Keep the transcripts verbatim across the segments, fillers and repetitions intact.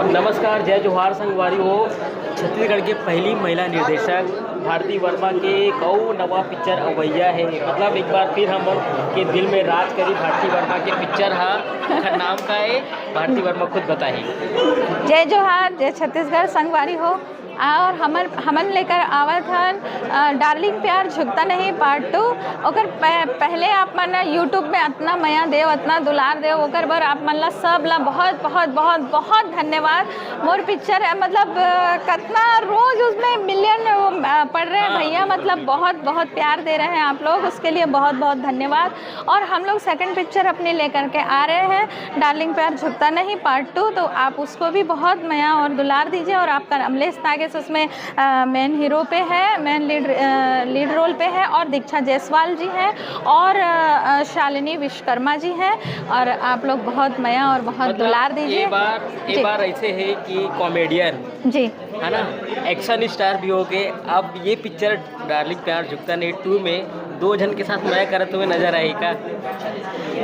नमस्कार, जय जोहार संगवारी हो। छत्तीसगढ़ के पहली महिला निर्देशक भारती वर्मा के एक अउ नवा पिक्चर अवैया है। मतलब एक बार फिर हम के दिल में राज करी भारती वर्मा के पिक्चर हा। एखर नाम का है, भारती वर्मा खुद बताही। जय जोहार, जय छत्तीसगढ़ संगवारी हो। और हमन हमन लेकर आवत हन, अ, डार्लिंग प्यार झुकता नहीं पार्ट टू। ओकर पह-, पहले आप मन YouTube में अतना मया देव, अतना दुलार देव, ओकर बर आप मन ला सब ला बहुत, बहुत, बहुत, बहुत धन्यवाद। मोर पिक्चर है, मतलब, अ, कितना रोज उसमें मिलियन, अ, पड़ रहे हैं हाँ, भैया, बिल्कुल, मतलब, बिल्कुल। बहुत, बहुत प्यार दे रहे हैं आप लोग, उसके लिए बहुत, बहुत धन्यवाद। और हम लोग सेकंड पिक्चर अपनी लेकर के आ रहे हैं, डार्लिंग प्यार झुकता नहीं पार्ट टू। तो आप उसको भी बहुत मया और दुलार दीजिए। और आपका अमलेश नागेश उसमें, अ, मेन हीरो पे है, मेन लीड, अ, लीड रोल पे है, और दीक्षा जायसवाल जी हैं, और, अ, अ, शालिनी विश्वकर्मा जी हैं। और आप लोग बहुत मया और बहुत मतलब, दुलार दीजिए। ये बार, ये जी। बार ऐसे है कि कॉमेडियन जी। है ना, एक्शन स्टार भी हो गए। अब ये पिक्चर डार्लिंग प्यार झुकता नहीं टू में दो झन के साथ मया करत हुए नजर आही का?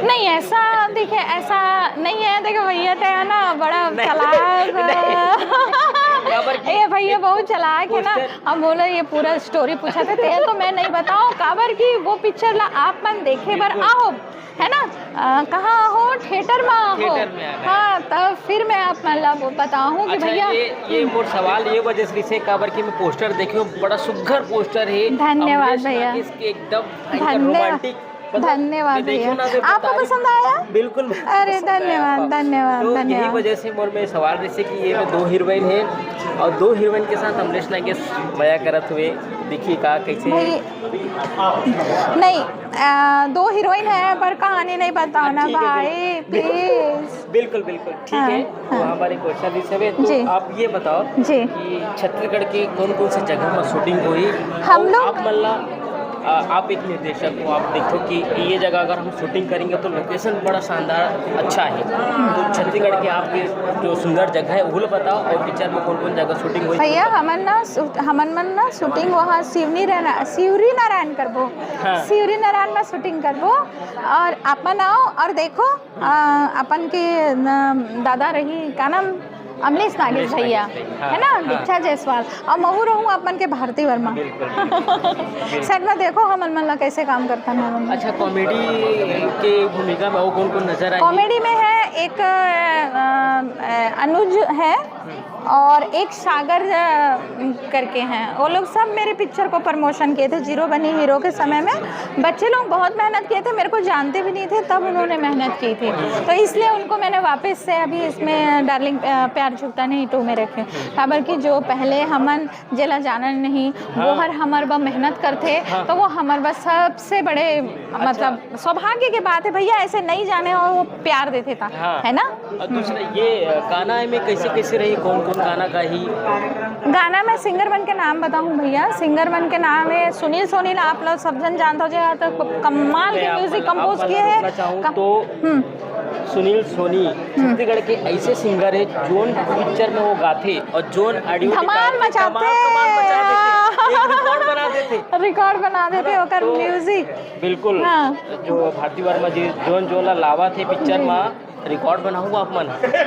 नहीं, ऐसा, देखिए, ऐसा नहीं है। देखो भैया, ते है ना, बड़ा नहीं, चालाक नहीं। काबर कि ए भैया एक बहुत चालाक है ना। पोस्टर हम बोले, ये पूरा स्टोरी पूछा थे, ते तो मैं नहीं बताऊँ, काबर कि वो पिक्चर ला आप मन देखे बर बिल्कुल। आहो, है ना? अ, कहाँ हो? थिएटर में आहो। थिएटर में आ गए। हाँ, तब फिर मैं आप मन ला वो बताऊँ कि अच्छा, भैया ये, ये मोर सवाल ये वजह से रिहिसे, काबर कि मैं पोस्टर देखे हूँ, बड़ा सुघर पोस्टर है। धन्यवाद अमलेश भैया। नागेश के एकदम भयंकर धन्यवाद। रोमांटिक, मतलब, धन्यवाद मैं देखियो भैया। ना, मैं आपको बता रही पसंद आया? बिल्कुल, मुझे अरे, पसंद आया धन्यवाद, आपका। धन्यवाद, तो यही धन्यवाद। वजह से मोर में सवाल रिहिसे कि ये में दो हीरोइन है और दो हीरोइन के साथ अमलेश नागेश मया करत हुए दिखी का, कैसे? भाई, नहीं, अ, दो हीरोइन है, पर कहानी नहीं बताओ हाँ, ना ठीक है, भाई, बिल्कुल। प्लीज। बिल्कुल, बिल्कुल, ठीक हाँ, है। तो हाँ। हमारे क्वेश्चन इस समय, तो जी। आप ये बताओ जी। कि छत्तीसगढ़ की कौन-कौन सी जगह में शूटिंग हुई? हम और लोग आप मल्ला, अ, आप एक निर्देशक हो, आप देखो कि ये जगह अगर हम शूटिंग करेंगे तो लोकेशन बड़ा शानदार, अच्छा है। तो छत्तीसगढ़ के आपके जो सुंदर जगह है, वो बताओ, और पिक्चर में कौन-कौन जगह शूटिंग हुई? भैया, हमन ना शू-, हमन मन ना शूटिंग वहाँ सिवनी रहना, सिवरी नारायण करबो। हाँ। सिवरी नारायण में शूटिंग करबो, और अपन आओ और देखो, आ, अपन के न, दादा रही, का नाम, अमलेश नागेश अमलेश भैया, नागेश भैया, हाँ, है ना, हाँ। दीक्षा जायसवाल, और महू रहूँ अपन के भारती वर्मा। बिल्कुल, बिल्कुल, बिल्कुल। सेट में देखो हमन मन ला कैसे काम करता है। अच्छा, कॉमेडी के भूमिका में वो कौन-कौन नजर आए? कॉमेडी में है एक, अ, अ, अनुज है, और एक सागर, अ, करके हैं, वो लोग सब मेरे पिक्चर को प्रमोशन किए थे। जीरो बनी हीरो के समय में बच्चे लोग बहुत मेहनत किए थे, मेरे को जानते भी नहीं थे, तब उन्होंने मेहनत की थी, तो इसलिए उनको मैंने वापस से अभी इसमें डार्लिंग, अ, प्यार झुकता नहीं टू में रखे, काबर कि जो पहले हमन जेला जानन नहीं, वो हाँ। हर हमर बर मेहनत करथे, हाँ। तो वो हमर बर सबसे बड़े, अच्छा। मतलब, सौभाग्य के बात है भैया, ऐसे नहीं जाने और वो प्यार देथे ता, हाँ। है ना? और दूसरा ये, अ, गाना में कैसे कैसे रही, कौन कौन गाना गाही? गाना मैं सिंगर मन के नाम बताऊं भैया, सिंगर मन के नाम है सुनील सोनी ला, आप लोग सब जन जानता हो, जो आज तक कमाल के मैं आप म्यूजिक मन, आप कंपोज मन किए हैं। रोकना चाहूँ कम-, तो हम्म। सुनील सोनी छत्तीसगढ़ के ऐसे सिंगर है, जोन पिक्चर में वो गाथे और जोन ऑडियो धमाल निकालथे, मचाथे। धमाल, धमाल मचा देथे, एक रिकॉर्ड बना देथे। रिकॉर्ड बना देथे, है ना? ओकर तो म्यूजिक। बिल्कुल। हाँ। जो भारती वर्मा जी जोन जोन ला लावथे पिक्चर जी। में, रिकॉर्ड बनाऊंगा आप मन।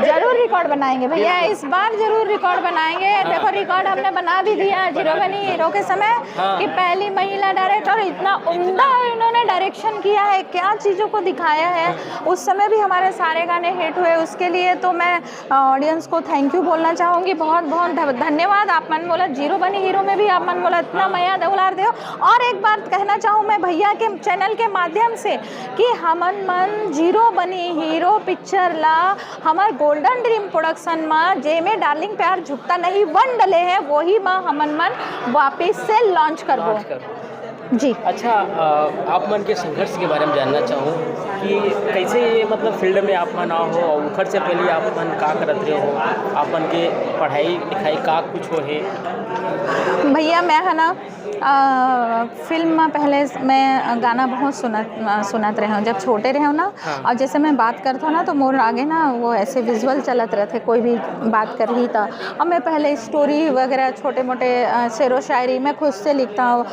जरूर रिकॉर्ड बनाएंगे भैया, बिल्कुल। इस बार जरूर रिकॉर्ड बनाएंगे। हाँ। देखो, रिकॉर्ड हमने बना भी दिया जीरो बनी हीरो के समय हाँ। कि पहली महिला डायरेक्टर, इतना उम्दा इन्होंने डायरेक्शन किया है, क्या चीज़ों को दिखाया है। उस समय भी हमारे सारे गाने हिट हुए, उसके लिए तो मैं ऑडियंस को थैंक यू बोलना चाहूँगी, बहुत बहुत ध-, धन्यवाद। आप मन मोला जीरो बनी हीरो में भी आप मन मोला इतना हाँ। मया दुलार देव। और एक बात कहना चाहूँ मैं भैया के चैनल के माध्यम से कि हमन मन जीरो बनी हीरो पिक्चर ला हमर गोल्डन ड्रीम प्रोडक्शन म, जेमे डार्लिंग प्यार झुकता नहीं वन डले हैं, वही म हमन मन वापिस से लॉन्च करबो। लॉन्च करबो। जी। अच्छा, अ, आप मन के संघर्ष के बारे में जानना चाहूँ कि कैसे ये, मतलब, फील्ड में आप मन आओ हो और उखर से पहले आप मन का करत रहे हो, आप मन के पढ़ाई लिखाई का कुछ हो है? भैया, मैं है ना, अ, फिल्म में पहले मैं गाना बहुत सुनत, अ, सुनत रहे हूँ। जब छोटे रहे हूँ ना, हाँ। और जैसे मैं बात करता हूँ ना, तो मोर आगे ना वो ऐसे विजुअल चलत रहते, कोई भी बात कर रही था। और मैं पहले स्टोरी वगैरह, छोटे मोटे, अ, शेरो शायरी मैं खुद से लिखता हूँ।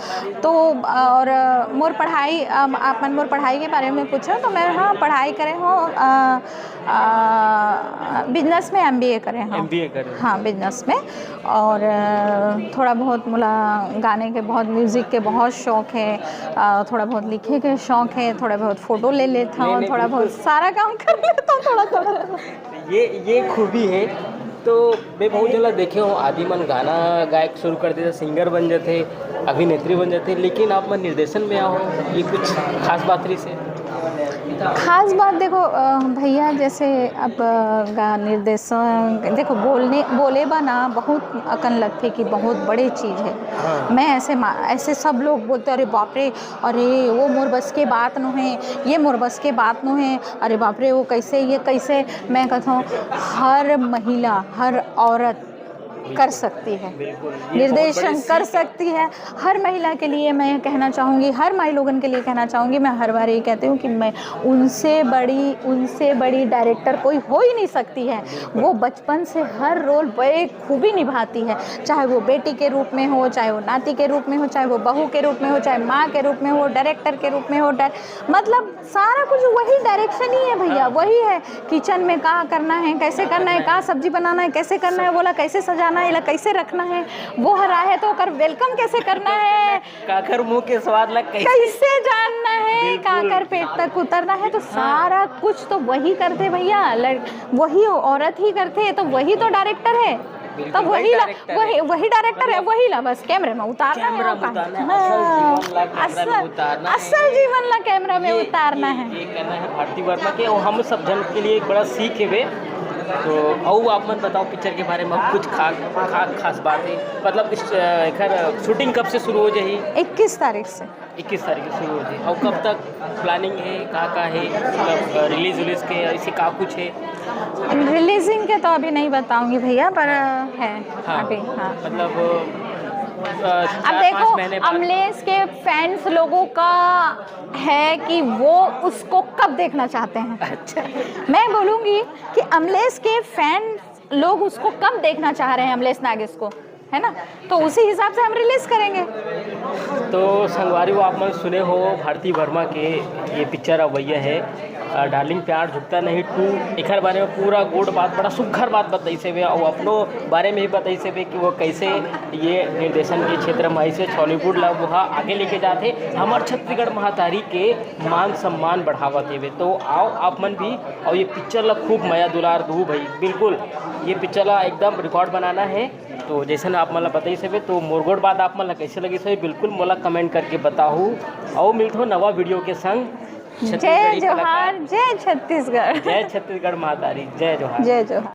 तो और अ, मोर पढ़ाई, अम, आप मन मोर पढ़ाई के बारे में पूछो तो मैं, हाँ, पढ़ाई करे हूँ, अ, अ, बिजनेस में एमबीए करे हूँ। एमबीए करे। हाँ, बिजनेस में। और अ, थोड़ा बहुत मोला गाने के, बहुत म्यूजिक के बहुत शौक है, अ, थोड़ा बहुत लिखे के शौक है, थोड़ा बहुत फोटो ले लेता नहीं, हूँ, नहीं, थोड़ा बहुत बिल्कुल। सारा काम कर लेता हूँ, थोड़ा थोड़ा थोड़ा। ये ये खूबी है। तो मैं बहुत जगह देखे हूँ, आदमी मन गाना गायक शुरू कर देते, सिंगर बन जाते, अभिनेत्री बन जाते, लेकिन आप मन निर्देशन में आओ, ये कुछ खास बात रही से? खास बात देखो, अ, भैया, जैसे अब अ, गा निर्देशन देखो, बोलने बोले बा ना, बहुत अकन लगथे कि बहुत बड़े चीज़ है। हाँ। मैं ऐसे मा- ऐसे सब लोग बोलते, "अरे बाप रे, अरे वो मोर बस के बात नो है, ये मोर बस के बात नो है, अरे बाप रे, वो कैसे, ये कैसे।" मैं कहता हूँ, हर महिला, हर औरत कर सकती है, बिल्कुल, ये बहुत निर्देशन बड़ी कर सीख है। सकती है। हर महिला के लिए मैं कहना चाहूँगी, हर माई लोगन के लिए कहना चाहूँगी, मैं हर बार ये कहती हूँ कि मैं उनसे बड़ी उनसे बड़ी डायरेक्टर कोई हो ही नहीं सकती है। वो बचपन से हर रोल बखूबी निभाती है, चाहे वो बेटी के रूप में हो, चाहे वो नाती के रूप में हो, चाहे वो बहू के रूप में हो, चाहे माँ के रूप में हो, डायरेक्टर के रूप में हो, डाय- मतलब सारा कुछ वही डायरेक्शन ही है भैया, वही है। किचन में का करना है, कैसे करना है, का सब्जी बनाना है, कैसे करना है, वोला कैसे सजाना है, एला कैसे रखना है, वो हर आए तो ओकर वेलकम कैसे करना है, काकर मुंह के स्वाद ला कैसे कैसे जानना है, बिल्कुल। काकर पेट तक उतरना है, तो सारा कुछ तो वही करते भैया, लड़ वही औरत ही करते, तो वही तो डायरेक्टर है। बिल्कुल, तब वही वही ला डायरेक्टर वही है। वही डायरेक्टर है, वही ला बस कैमरे में उतारना है। कैमरा और का- में उतारना है, हाँ, असल जीवन ला कैमरा में असल उतारना असल है। जीवन ला कैमरा में ये- उतारना ये- है। ये कहना है भारती वर्मा के, और हम सब जन के लिए एक बड़ा सीख है वे। तो अउ आप मन बताओ पिक्चर के बारे में कुछ खास खास खास बात है, मतलब इस अ, एकर शूटिंग कब से शुरू हो जाही? इक्कीस तारीख से। इक्कीस तारीख से शुरू हो जाही, और कब तक प्लानिंग है, का का है, मतलब रिलीज रिलीज के ऐसे का कुछ है? रिलीजिंग के तो अभी नहीं बताऊंगी भैया, पर है हाँ। अभी। हाँ। मतलब अ, अब चार पाँच देखो, महीने बाद। अमलेश के फैंस लोगों का है कि वो उसको कब देखना चाहते हैं। अच्छा। मैं बोलूँगी कि अमलेश के फैन लोग उसको कब देखना चाह रहे हैं, अमलेश नागेश को, है ना? तो उसी हिसाब से हम रिलीज करेंगे। तो संगवारी हो, आप मन सुने हो भारती वर्मा के ये पिक्चर अवैया है, अ, डार्लिंग प्यार झुकता नहीं टू। एकर बारे में पूरा गोट बात, बड़ा सुघर बात बताइस हवे, और अपनो बारे में भी बताइस हवे कि वो कैसे ये निर्देशन के क्षेत्र में ऐसे छॉलीवुड ला वो आगे लेके जाते, हमर छत्तीसगढ़ महतारी के मान सम्मान बढ़ावत हवे। तो आओ आप मन भी, और ये पिक्चर ला खूब मया दुलार दू भाई। बिल्कुल, ये पिक्चर ला एकदम रिकॉर्ड बनाना है। तो जैसे ना आप मन ला बताइस हवे, तो मोर गोट बात आप मन ला कैसे लगिस हवे, बिल्कुल मोला कमेंट करके बताहू। और मिलथो नवा वीडियो के संग। जय छत्तीसगढ़ी जोहार, कलाकार। जय छत्तीसगढ़। जय छत्तीसगढ़ महतारी, जय जोहार। जय जोहार।